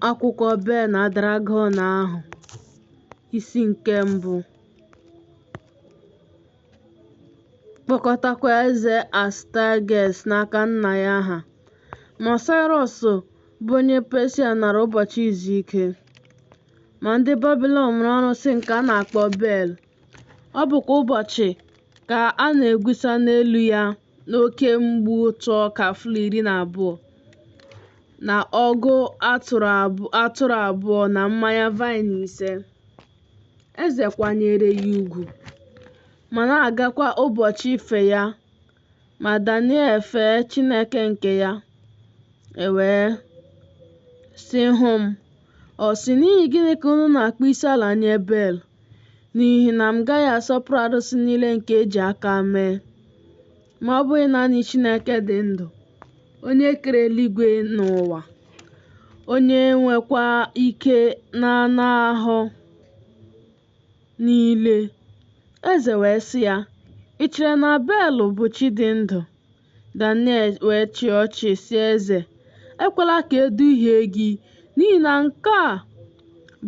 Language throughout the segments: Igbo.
Akwụkwọ Bel na Dragọn ahụ, isi nke mbụ. Kpọkọtakwa eze Astages n'aka nna ya ha. Ma Saịrọs bụ onye Peshịa nara ụbọchị izu ike. Ma ndị Babilọn nwere arụsị nke a na-akpọ Bel. Ọ bụ kwa ụbọchị ka a na-egwusa n'elu ya n'oke mgbu ụtụ ọka flọ 12, na ọgụ atụrụ abụọ na mmanya vaịn 5. Eze kwanyere ya ugwu, ma na-agakwa ụbọchị ife ya, ma Daniel fee Chineke nke ya. E wee sị, Hụ m. Ọ sị, N'ihi gịnị ka unu na-akpọ isi ala nye Bel? N'ihi na m gaghị asọpụrụ arụsị niile nke e ji aka mee, ma ọ bụghị naanị Chineke dị ndụ, onye kere eluigwe na ụwa, onye nwekwa ike n'anụ ahụ niile. Eze wee sị ya, Ị chere na Bel bụ chi dị ndụ? Daniel wee chịa ọchị sị eze, Ekwela ka e duhie gị, n'ihi na nke a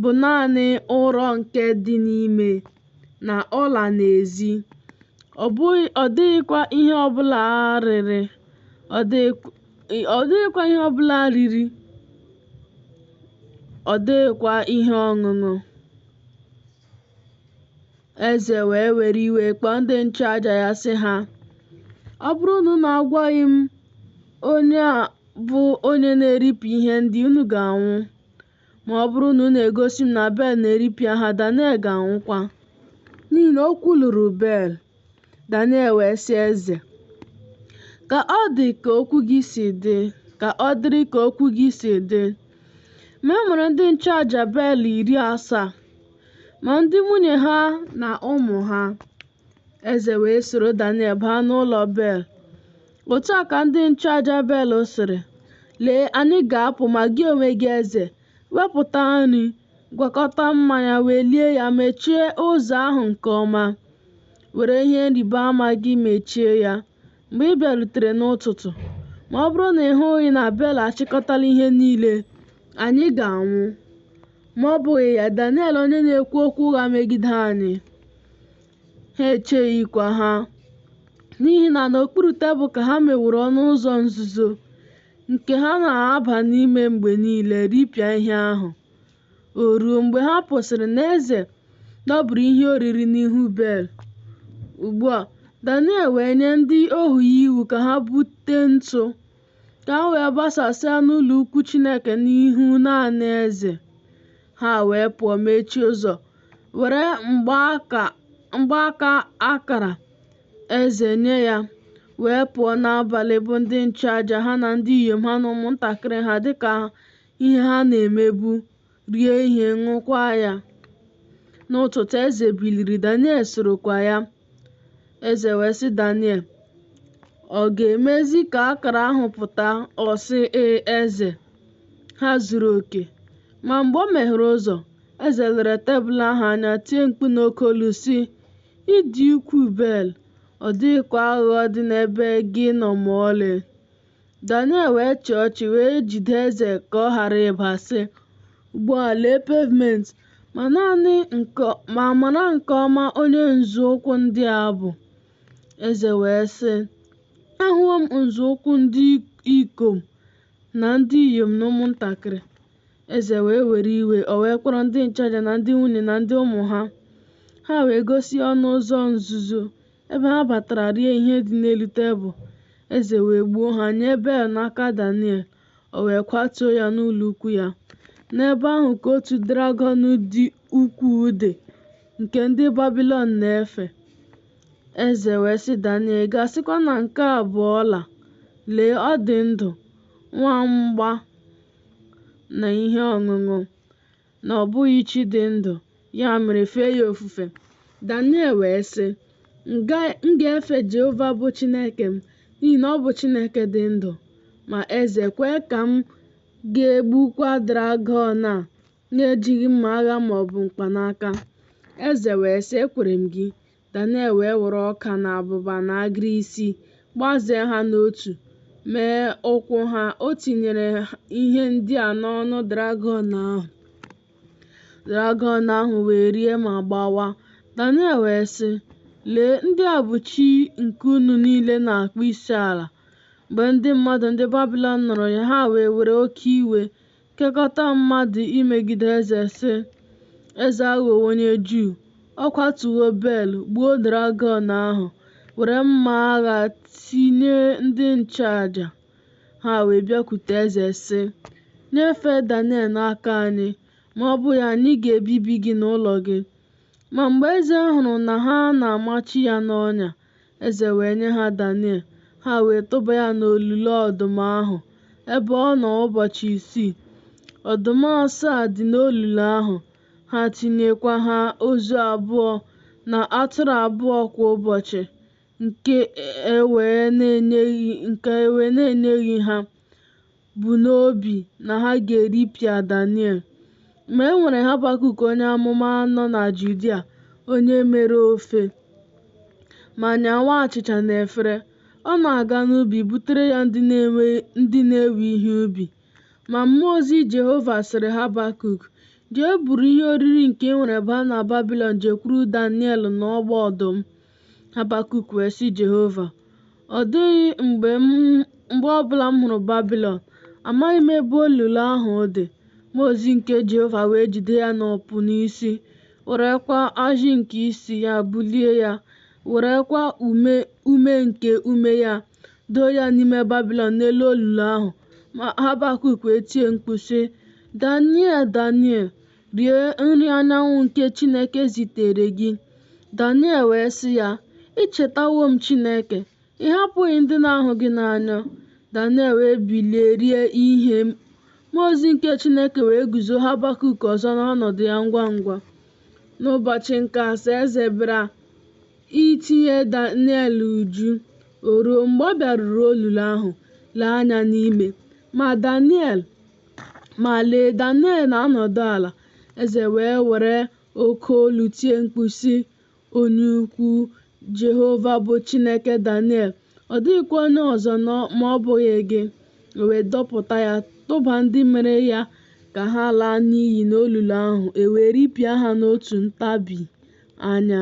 bụ naanị ụrọ nke dị n'ime, na ọla n'ezi. Ọ dịghịkwa ihe ọbụla riri, ọ dịghịkwa ihe ọbụla riri, ọ dịghịkwa ihe ọṅụṅụ. Eze wee were iwe kpọọ ndị nchụaja ya sị ha, Ọ bụrụ na unu agwaghị m onye a bụ onye na-eripịa ihe ndị unu ga-anwụ. Ma ọ bụrụ na unu egosi m na Bel na-eripịa ha, Daniel ga-anwụkwa. N'ihi na o kwuluru Bel. Daniel wee sị eze, Ka ọ dị ka okwu gị si dị, ka ọ dịrị ka okwu gị si dị. Ma e nwere ndị nchụaja Bel 70, ma ndị nwunye ha na ụmụ ha. Eze wee soro Daniel baa n'ụlọ Bel. Otu a ka ndị nchụaja Bel sịrị, Lee, anyị ga-apụ, ma gị onwe gị eze, wepụta nri, gwakọta mmanya, welie ya, mechie ụzọ ahụ nke ọma, were ihe nrịba ama gị mechie ya, mgbe ị bịarutere n'ụtụtụ. Ma ọ bụrụ na ị hụghị na Bel achịkọtala ihe niile, anyị ga-anwụ. Ma ọ bụghị ya, Daniel onye na-ekwu okwu ụgha megide anyị. Ha echeghịkwa ha, n'ihi na n'okpuru tebụl ka ha meworo ọnụ ụzọ nzuzo, nke ha na-aba n'ime mgbe niile ripịa ihe ahụ. O ruo, mgbe ha pụsịrị, na eze dọburu ihe oriri n'ihu Bel. Ugbu a, Daniel wee nye ndị ohu ya iwu ka ha bute ntụ, ka ha wee gbasasịa n'ụlọ ukwu Chineke n'ihu naanị eze. Ha wee pụọ mechie ụzọ, were mgbaaka akara eze nye ya, wee pụọ n'abalị bụ ndị nchụaja ha na ndị inyom ha na ụmụntakịrị ha dịka ihe ha na-emebu, rie ihe, ṅụọkwa ya. N'ụtụtụ eze biliri, Daniel sorokwa ya. Eze wee sị Daniel, Ọ ga-emezi ka akara ahụ pụta? Ọ sị, Ee, eze, ha zuru oke. Ma mgbe o meghere ụzọ, eze lere tebụl ahụ anya tie mkpu n'oke olu sị, Ị dị ukwuu Bel, ọ dịghịkwa aghụghọ dị n'ebe gị nọ ma ọlị. Daniel wee chịa ọchị wee jide eze ka ọ ghara ịba, sị, Ugbu a, lee pavement, ma mara nke ọma onye nzọụkwụ ndị a bụ. Eze wee sị, Ahụwo m nzọụkwụ ndị ikom na ndị inyom na ụmụntakịrị. Eze wee were iwe, o wee kpọrọ ndị nchụaja na ndị nwunye na ndị ụmụ ha. Ha wee gosi ya ọnụ ụzọ nzuzo ebe ha batara rie ihe dị n'elu tebụl. Eze wee gbuo ha, nye Bel n'aka Daniel, o wee kwatuo ya n'ụlọ ukwu ya. N'ebe ahụ ka otu dragọn dị ukwuu dị, nke ndị Babilọn na-efe. Eze wee sị Daniel, Ị ga-asịkwa na nke a bụ ọla? Lee, ọ dị ndụ, nwa mgba na ihe ọṅụṅụ, na ọ bụghị chi dị ndụ, ya mere fee ya ofufe. Daniel wee sị, M ga-efe Jehova bụ Chineke m, n'ihi na ọ bụ Chineke dị ndụ. Ma eze kwee ka m ga-egbukwa dragọn a na-ejighị mma agha ma ọ bụ mkpanaka. Eze wee sị, Ekwere m gị. Daniel wee were ọka na abụba na agịrị isi gbazee ha n'otu, mee ụkwụ ha. O tinyere ihe ndị a n'ọnụ dragọn ahụ. Dragọn ahụ wee rie ma gbawa. Daniel wee sị, Lee, ndị a bụ chi nke unu niile na-akpọ isi ala. Mgbe ndị mmadụ ndị Babilọn nụrụ ya, ha wee were oke iwe, kekọta mmadụ imegide eze, sị, Eze aghọwo onye Juu, ọ kwatuwo Bel, gbuo dragọn ahụ, were mma agha tinye ndị nchụaja. Ha wee bịakwute eze, sị, Nyefee Daniel n'aka anyị, ma ọ bụghị anyị ga-ebibi gị na ụlọ gị. Ma mgbe eze hụrụ na ha na-amachi ya n'ọnya, eze wee nye ha Daniel, ha wee tụba ya n'olulu ọdụm ahụ, ebe ọ nọ ụbọchị isii. Ọdụm asaa dị n'olulu ahụ, ha tinyekwa ha ozu abụọ na atụrụ abụọ kwa ụbọchị, nke e wee na-enyeghị ha, bu n'obi na ha ga-eripịa Daniel. Ma e nwere Habakuk onye amụma nọ na Judia, onye mere ofe, ma nyawa achịcha n'efere. Ọ na-aga n'ubi butere ya ndị na-ewe ihe ubi. Ma mmụọ ozi Jehova sịrị Habakuk, Jee buru ihe oriri nke i nwere baa na Babilọn jekwuru Daniel n'ọgba ọdụm. Habakuk wee sị Jehova, Ọ dịghị mgbe ọ bụla m hụrụ Babilọn, amaghị m ebe olulu ahụ dị. Mmụọ ozi nke Jehova wee jide ya n'ọpụ n'isi, werekwa ajị nke isi ya bulie ya, werekwa ume nke ume ya doo ya n'ime Babilọn n'elu olulu ahụ. Ma Habakuk wee tie mkpu, sị, Daniel, Daniel, rie nri anyanwụ nke Chineke zitere gị. Daniel wee sị ya, Echetawo m Chineke, ị hapụghị ndị na-ahụ gị n'anya. Daniel wee bilie rie ihe. Mmụọ ozi nke Chineke wee guzo Habakuk ọzọ n'ọnọdụ ya ngwa ngwa. N'ụbọchị nke asaa, eze bịara itinye Daniel uju. O ruo, mgbe ọ bịaruru olulu ahụ, lee anya n'ime, ma lee, Daniel na-anọdụ ala. Eze wee were oke olu tie mkpu, sị, Onye ukwu, Jehova bụ Chineke Daniel, ọ dịghịkwa onye ọzọ ma ọ bụghị gị. O wee dọpụta ya, tụba ndị mere ya ka ha laa n'iyi n'olulu ahụ, e wee ripịa ha n'otu ntabi anya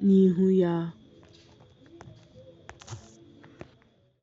n'ihu ya.